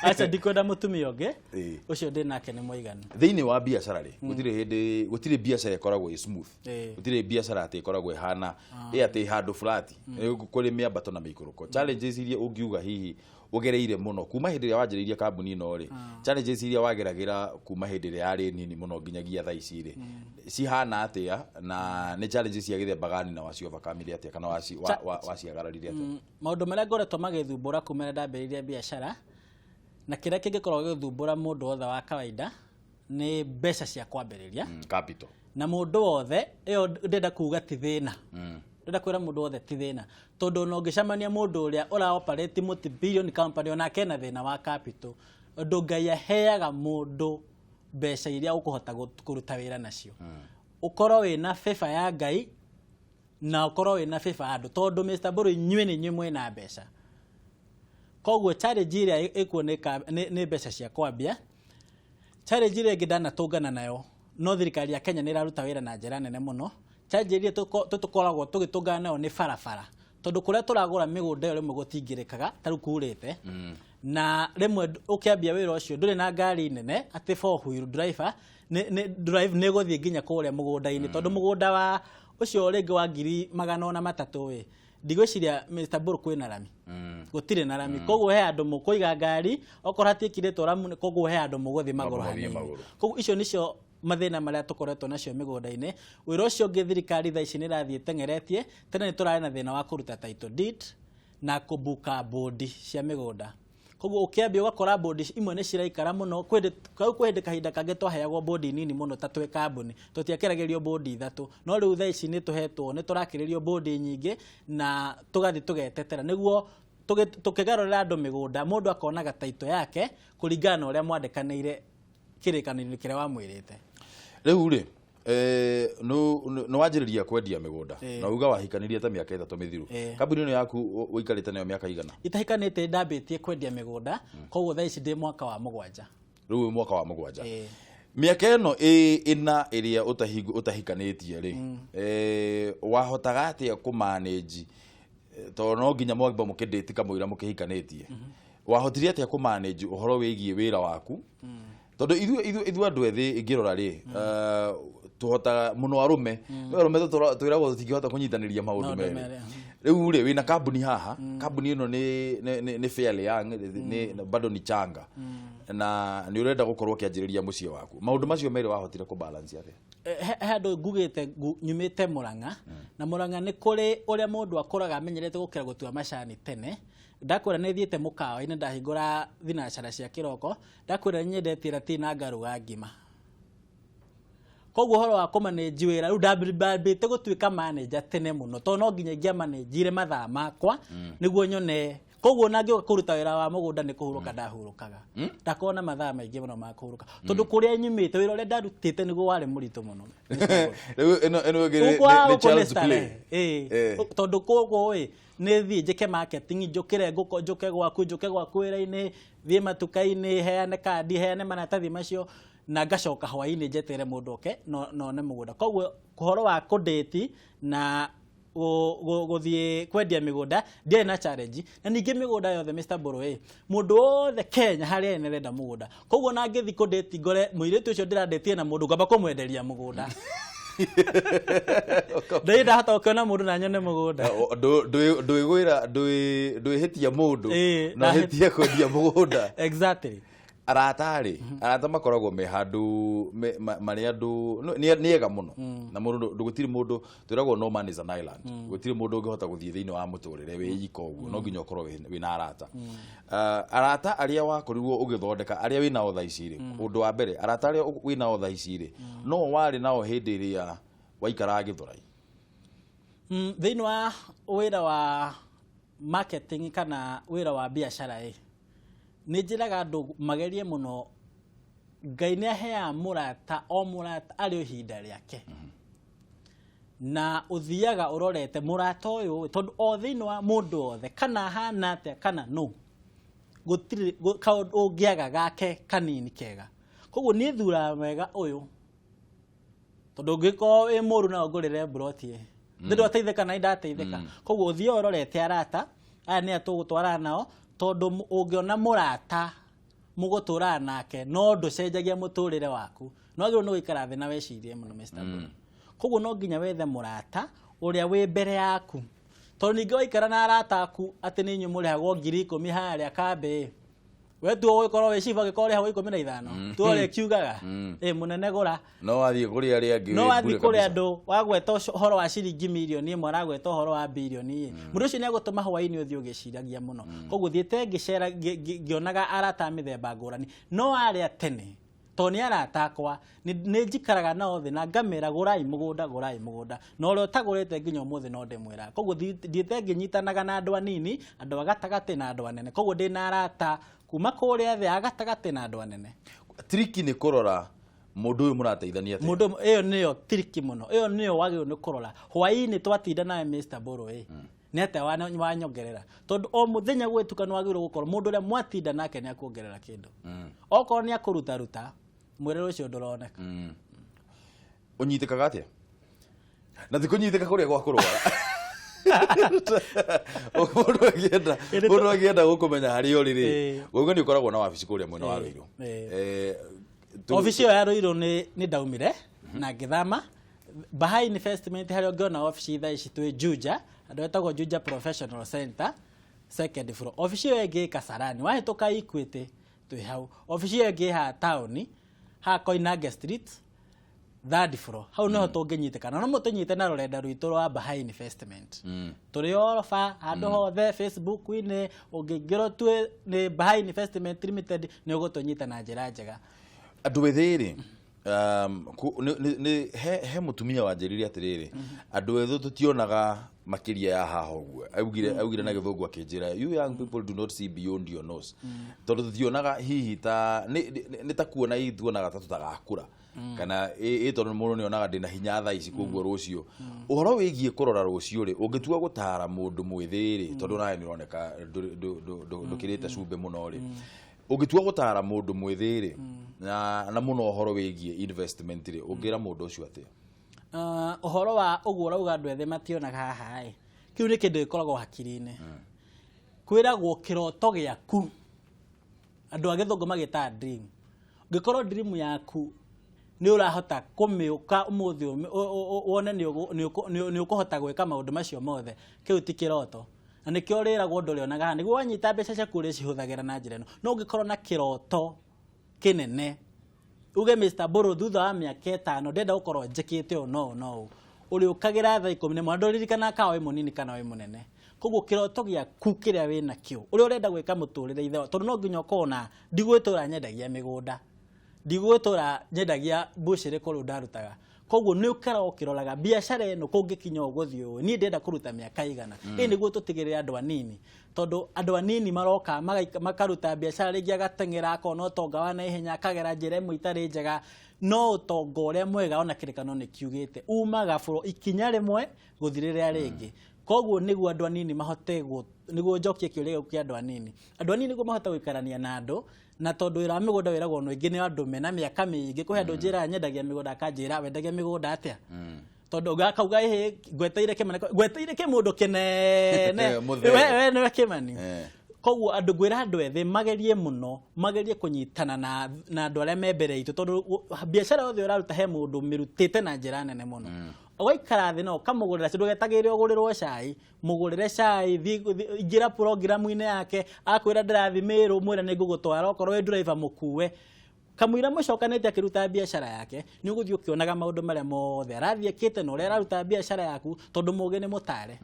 Aca, ndikwenda mũtumia ũngĩ. Ũcio ndĩ nake nĩ mũiganu. Thĩinĩ wa biacara rĩ, gũtirĩ hĩndĩ, gũtirĩ biacara ĩkoragwo ĩ smooth. Gũtirĩ biacara atĩ ĩkoragwo ĩhana ĩ atĩ handũ flat. Kũrĩ mĩambato na mĩikũrũko. Challenges iria ũngiuga hihi ũgereire mũno kuma hĩndĩ ĩrĩa wanjĩrĩirie kambuni ĩno rĩ, challenges iria wageragĩra kuma hĩndĩ ĩrĩa yarĩ nini mũno nginyagia thaa ici rĩ, cihana atĩa, na nĩ challenges cia gĩthemba gani, na waci overcome atĩa, kana waciagararire atĩa? Maũndũ marĩa ngoretwo magĩthumbũra kuma rĩrĩa ndambĩrĩirie biacara, na kĩrĩa kĩngĩkorwo gĩgĩthumbũra mũndũ wothe wa kawaida, nĩ mbeca cia kwambĩrĩria. Capital. Na mũndũ wothe, ĩyo ndĩrenda kuga ti thĩna. Ndĩrenda kwĩra mũndũ wothe ti thĩna, tondũ ona ũngĩcemania mũndũ ũrĩa ũra operate multi billion company, onake ena thĩna wa capital. Ũndũ Ngai aheaga mũndũ mbeca iria ũkũhota kũruta wĩra nacio, ũkorwo wĩna favor ya Ngai na ũkorwo wĩna favor ya andũ, tondũ Mr. Mburu, inyuĩ nĩ inyuĩ mwĩna mbeca. Koguo challenge ĩrĩa ĩkuo nĩ mbeca cia kwambia. Challenge ĩrĩa ĩngĩ ndanatũngana nayo, no thirikari ya Kenya nĩ ĩraruta wĩra na njĩra nene mũno, challenge ĩrĩa tũkoragwo tũgĩtũngana nayo nĩ barabara, tondũ kũrĩa tũragũra mĩgũnda ĩyo rĩmwe gũtingĩrĩkaga, ta rĩu kurĩte, na rĩmwe ũkĩambia wĩra ũcio ndũrĩ na ngari nene atĩ four wheel driver nĩ drive nĩ gũthiĩ nginya kũrĩa mũgũnda-inĩ, tondũ mũgũnda wa ũcio rĩngĩ wa 300,000 ĩ, ndigwĩciria, Mr. Mburu, kwĩna rami. Gũtirĩ na rami, koguo he andũ mũkũiga ngari okorwo hatiĩkirĩtwo ramu, koguo he andũ mũgũthiĩ magũrũ Mũgũthiĩ hanini. Magũrũ. Koguo icio nĩcio mathĩna marĩa tũkoretwo nacio mĩgũnda-inĩ. Wĩra ũcio ũngĩ, thirikari thaa ici nĩ ĩrathiĩ ĩteng'eretie. Tene nĩ tũrarĩ na thĩna wa kũruta title deed na kũbuka bodi cia mĩgũnda, koguo ũkĩambia ũgakora bodi imwe nĩ ciraikara mũno. Kau kwĩ hĩndĩ kahinda kangĩ twaheagwo bodi nini mũno ta twĩ kambuni, tũtiakĩragĩrio bodi ithatũ, no rĩu thaa ici nĩ tũhetwo, nĩ tũrakĩrĩrio bodi nyingĩ na tũgathiĩ tũgetetera nĩguo tũkĩgarũrĩra andũ mĩgũnda, mũndũ akonaga title yake kũringana na ũrĩa mwandĩkanĩire kĩrĩkanĩro kĩrĩa wamwĩrĩte. Rĩu rĩ, nĩ wanjĩrĩria kwendia mĩgũnda na uga wahikanirie ta mĩaka 3 mĩthiru. Kambuni ĩno yaku ũikarĩte nayo mĩaka igana? Itahikanĩte, ndambĩtie kwendia mĩgũnda, koguo thaa ici ndĩ mwaka wa 7. Rĩu wĩ mwaka wa 7. Ĩĩ. Mĩaka ĩno ĩna ĩrĩa ũtahikanĩtie rĩ, wahotaga atĩa kũmanage, tondũ no nginya mwamba mũkĩndĩti kamũira mũkĩhikanĩtie? Wahotire atĩa kũmanage ũhoro wĩgiĩ wĩra waku, tondũ ithuĩ andũ ethĩ ingĩrora rĩ, tũhotaga mũno, arũme, no arũme twĩragwo tũtingĩhota kũnyitanĩria maũndũ Maũndũ merĩ. merĩ. Rĩu rĩ, wĩna kambuni haha, kambuni ĩno nĩ fairly young, nĩ bado ni changa, na nĩ ũrenda gũkorwo ũkĩanjĩrĩria mũciĩ waku. Maũndũ macio merĩ wahotire kũbalance atĩa? He handũ ngugĩte nyumĩte Mũrang'a, na Mũrang'a nĩ kũrĩ ũrĩa mũndũ akũraga amenyerete gũkĩra gũtua macani tene. Ndakwĩra nĩ thiĩte mũkawa-inĩ, ndahingũra thinacara cia kĩroko, ndakwĩra nĩ nyendetie ratiri na ngaruga ngima. Koguo ũhoro wa kũmanĩnji wĩra, rĩu ndambĩte gũtuĩka manager tene mũno, tondũ no nginya ingĩamanĩnjire mathaa makwa nĩguo nyone. Koguo ona ngĩũka kũruta wĩra wa mũgũnda nĩ kũhurũka ndahurũkaga, ndakorwo na mathaa maingĩ mũno ma kũhurũka, tondũ kũrĩa nyumĩte wĩra ũrĩa ndarutĩte nĩguo warĩ mũritũ mũno. Rĩu ĩno ĩngĩ Gũkũ nĩ gũkũ nĩ child's play. starehe. Ĩĩ. Tondũ kũguo ĩ nĩ thiĩ njĩke marketing, njũkĩre ngũkũ, njũke gwaku, njũke gwaku wĩra-inĩ, thiĩ matuka-inĩ, heane kandi, heane maratathi macio, na ngacoka hwaĩ-inĩ njeterere mũndũ oke none mũgũnda. Koguo ũhoro wa kũndĩti na gũthiĩ kwendia mĩgũnda ndiarĩ na challenge. Na ningĩ mĩgũnda yothe, Mr. Mburu, ĩ mũndũ wothe Kenya harĩa arĩ nĩarenda mũgũnda, koguo na ngĩthiĩ kũndĩti ngore mũirĩtu ũcio ndĩrandĩtie na mũndũ, ngamba kũmwenderia mũgũnda, ndĩ ndahota gũkĩona mũndũ na nyone mũgũnda. Ndwĩgwĩra, ndwĩhĩtia mũndũ na hĩtie kwendia mũgũnda. Exactly. Arata rĩ, arata makoragwo me handũ marĩ andũ nĩ ega mũno, na mũndũ gũtirĩ mũndũ, twĩragwo no man is an island. Gũtirĩ mũndũ ũngĩhota gũthiĩ thĩinĩ wa mũtũrĩre wĩ ika ũguo, no nginya ũkorwo wĩna arata. Arata arĩa wakorirwo ũgĩthondeka, arĩa wĩ nao thaa ici rĩ, ũndũ wa mbere, arata arĩa wĩ nao thaa ici rĩ, no warĩ nao hĩndĩ ĩrĩa waikaraga Gĩthũrai? Thĩinĩ wa wĩra wa marketing kana wĩra wa biacara ĩ, nĩ njĩraga andũ magerie mũno. Ngai nĩ aheaga mũrata, o mũrata arĩ o ihinda rĩake, na ũthiaga ũrorete mũrata ũyũ, tondũ o thĩinĩ wa mũndũ wothe, kana ahana atĩa kana no. Gũtirĩ kaũndũ ũngĩaga gake kanini kega. Koguo niĩ thuraga wega ũyũ, tondũ ũngĩkorwo wĩ mũru no ũngũrĩre mburoti ĩ ndĩ ndwateithĩka na nĩndateithĩka. Koguo ũthiĩ ũrorete arata aya nĩ tũgũtwarana nao, tondũ ũngĩona mũrata mũgũtũraga nake no ndũcenjagia mũtũrĩre waku, no wagĩrĩirwo nĩ gũikara thĩ na wecirie mũno, Mr. Mburu. Koguo no nginya wethe mũrata ũrĩa wĩ mbere yaku, tondũ ningĩ waikara na arata aku atĩ nĩ inyuĩ mũrĩhagwo 10,000 harĩa kambĩ, we tuo ũgĩkorwo wĩ cibu angĩkorwo ũrĩhagwo 15, tuo ũrĩa kiugaga ĩ mũnene gũra. No wathiĩ kũrĩ arĩa angĩ no wathiĩ kũrĩ andũ wagweta ũhoro wa ciringi mirioni 1, aragweta ũhoro wa birioni ĩ. Mũndũ ũcio nĩ agũtũma hwaĩ-inĩ ũthiĩ ũgĩciragia mũno. Koguo thiĩte ngĩcera ngĩonaga arata a mĩthemba ngũrani, no arĩa tene tondũ nĩ arata akwa nĩ njikaraga nao thĩ na ngamera gũrai mũgũnda, gũrai mũgũnda, na ũrĩa ũtagũrĩte nginya ũmũthĩ no ndĩmwĩra. Koguo thiĩte ngĩnyitanaga na andũ anini, andũ a gatagatĩ na andũ anene. Koguo ndĩna arata kuma kũrĩa thĩ a gatagatĩ na andũ anene. Triki nĩ kũrora mũndũ ũyũ mũrateithania atĩa. Mũndũ ĩyo nĩyo triki mũno, ĩyo nĩyo wagĩrĩirwo nĩ kũrora. Hwaĩ-inĩ twatinda nawe Mr. Mburu ĩ nĩ atĩa wanyongerera, tondũ o mũthenya gwĩtuka nĩ wagĩrĩirwo gũkorwo mũndũ ũrĩa mwatinda nake nĩ akuongerera kĩndũ. Okorwo nĩ akũrutaruta, mwĩre ũcio ndũroneka. Ũnyitĩkaga atĩa? Na ti kũnyitĩka kũrĩa gwa kũrwara. Mũndũ angĩenda gũkũmenya harĩa ũrĩ rĩ, wauga nĩ ũkoragwo na wabici kũrĩa mwena wa Ruiru. Obici ĩyo ya Ruiru nĩ ndaumire na ngĩthama Bahai Investment, harĩa ũngĩona obici thaa ici twĩ Juja, andũ etagwo Juja Professional Center, second floor. Obici ĩyo ĩngĩ ĩ Kasarani, wahĩtũka Equity twĩ hau. Obici ĩyo ĩngĩ ĩ haha taũni, haha Koinange Street, third floor. Hau niho tũngĩnyitĩkana. No mũtũnyite na rũrenda rwitũ rwa Bahai Investment. Tũrĩ oroba handũ hothe, Facebook-inĩ ũngĩingĩra ũtue nĩ Bahai Investment Limited nĩ ũgũtũnyita na njĩra njega. Andũ ethĩ rĩ, he mũtumia wanjĩrire atĩrĩrĩ, andũ ethĩ tũtionaga makĩria ya haha ũguo. Augire na gĩthũngũ akĩnjĩra, "You young people do not see beyond your nose," tondũ tũtionaga hihi ta nĩ ta kuona hihi tuonaga ta tũtagakũra kana ĩ tondũ mũndũ nĩ onaga ndĩna hinya thaa ici, koguo rũciũ. Ũhoro wĩgiĩ kũrora rũciũ rĩ, ũngĩtua gũtara mũndũ mwĩthĩ rĩ, tondũ nawe nĩ ũroneka ndũkĩrĩte cumbĩ mũno rĩ, ũngĩtua gũtara mũndũ mwĩthĩ rĩ, na mũno ũhoro wĩgiĩ investment rĩ, ũngĩra mũndũ ũcio atĩa? Ũhoro wa ũguo ũrauga andũ ethĩ mationaga haha ĩ, kĩu nĩ kĩndũ gĩkoragwo hakiri-inĩ. Kwĩragwo kĩroto gĩaku, andũ a gĩthũngũ magĩtaga dream. Ũngĩkorwo dream yaku nĩ ũrahota kũmĩũka ũmũthĩ wone nĩ ũkũhota gwĩka maũndũ macio mothe, kĩu ti kĩroto, na nĩkĩo ũrĩragwo ndũrĩonaga haha nĩguo wanyita mbeca ciaku ũrĩcihũthagĩra na njĩra ĩno. No ũngĩkorwo na kĩroto kĩnene, uge Mr. Mburu, thutha wa mĩaka 5 ndĩrenda gũkorwo njĩkĩte ũũ no ũũ no ũũ, ũrĩũkagĩra thaa 11, ndũririkanaga kana wĩ mũnini kana wĩ mũnene. Koguo kĩroto gĩaku kĩrĩa wĩ nakĩo, ũrĩa ũrenda gwĩka mũtũrĩre ithe, tondũ no nginya ũkorwo na ndigwĩtũra nyendagia mĩgũnda, ndigwĩtũra nyendagia mbucĩrĩ kũrĩa ndarutaga. Koguo nĩ ũkoragwo ũkĩroraga biacara ĩno kũngĩkinya ũũ gũthiĩ ũũ, niĩ ndĩrenda kũruta mĩaka igana ĩ nĩguo tũtigĩrĩre andũ anini, tondũ andũ anini maroka makaruta biacara, rĩngĩ agateng'era akona ũtonga wa naihenya, akagera njĩra ĩmwe itarĩ njega. No ũtonga ũrĩa mwega, ona kĩrĩkano nĩ kiugĩte, umaga bũrũ ikinya rĩmwe gũthiĩ rĩrĩa rĩngĩ. Koguo nĩguo andũ anini mahote nĩguo njokie kĩũria gĩaku kĩa andũ anini, andũ anini nĩguo mahote gũikarania na andũ, na tondũ wĩra wa mĩgũnda wĩragwo no ingĩ nĩ andũ mena mĩaka mĩingĩ. Kũhe andũ njĩra nyendagia mĩgũnda, akanjĩra wendagia mĩgũnda atĩa? Tondũ akauga ĩhĩ ngweteire Kĩmani, ngweteire kĩmũndũ kĩnene. Mũthee. We nĩwe Kĩmani. Koguo andũ ngwĩra andũ ethĩ magerie mũno, magerie kũnyitana na andũ arĩa me mbere itũ, tondũ biacara yothe ũraruta he mũndũ mĩrutĩte na njĩra nene mũno. Ũgaikara thĩ no ũkamũgũrĩra, ndũgetagĩrĩre ũgũrĩrwo cai, mũgũrĩre cai, ingĩra programu-inĩ yake, akwĩra ndĩrathiĩ Mĩrũ, mwĩre nĩ ngũgũtwara, okorwo wĩ driver mũkue. Kamũira mũcokanĩte akĩruta biacara yake, nĩ ũgũthiĩ ũkĩonaga maũndũ marĩa mothe arathiĩ ekĩte na ũrĩa araruta biacara yaku, tondũ mũgĩ nĩ mũtare.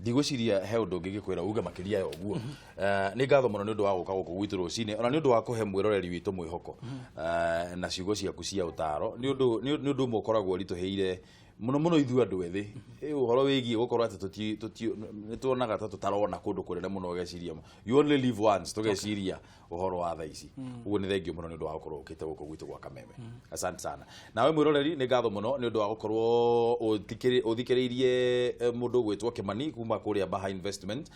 Ndigwĩciria he ũndũ ũngĩ ngĩkwĩra uge makĩria ya ũguo. Nĩ ngatho mũno nĩ ũndũ wa gũka gũkũ gwitũ rũcinĩ, ona nĩ ũndũ wa kũhe mwĩroreri witũ mwĩhoko na ciugo ciaku cia ũtaro. Nĩ ũndũ ũmwe ũkoragwo ũritũhĩire. Mũno mũno ithuĩ andũ ethĩ, ũhoro wĩgiĩ gũkorwo atĩ nĩ tuonaga ta tũtarona kũndũ kũnene mũno, ũgeciria you only live once, tũgeciria ũhoro wa thaa ici. Ũguo nĩ thengio mũno nĩ ũndũ wa gũkorwo ũkĩte gũkũ gwitũ gwa Kameme. Asante sana. Nawe mwĩroreri, nĩ ngatho mũno nĩ ũndũ wa gũkorwo ũthikĩrĩirie mũndũ ũgwĩtwo Kĩmani kuma kũrĩa Baha Investment,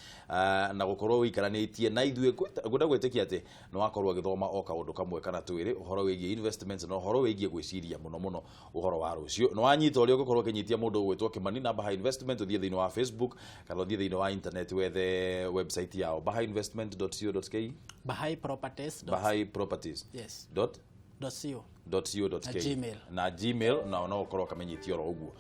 na gũkorwo ũikaranĩtie na ithuĩ. Ngwenda gwĩtĩkia atĩ nĩ wakorwo ũgĩthoma o kaũndũ kamwe kana twĩrĩ ũhoro wĩgiĩ investments na ũhoro wĩgiĩ gwĩciria mũno mũno ũhoro wa rũciũ. Nĩ wanyita ũrĩa ũngĩkorwo ũkĩnyitia mũndũ ũgwĩtwo Kĩmani na Baha Investment. Ũthiĩ thĩinĩ wa Facebook kana ũthiĩ thĩinĩ wa internet wethe website yao, bahainvestment.co.ke. Bahai Properties. Bahai Properties. Yes. Dot dot co dot co dot Na ke. Gmail. Na Gmail, na no ũkorwo ũkamenyitia oro ũguo.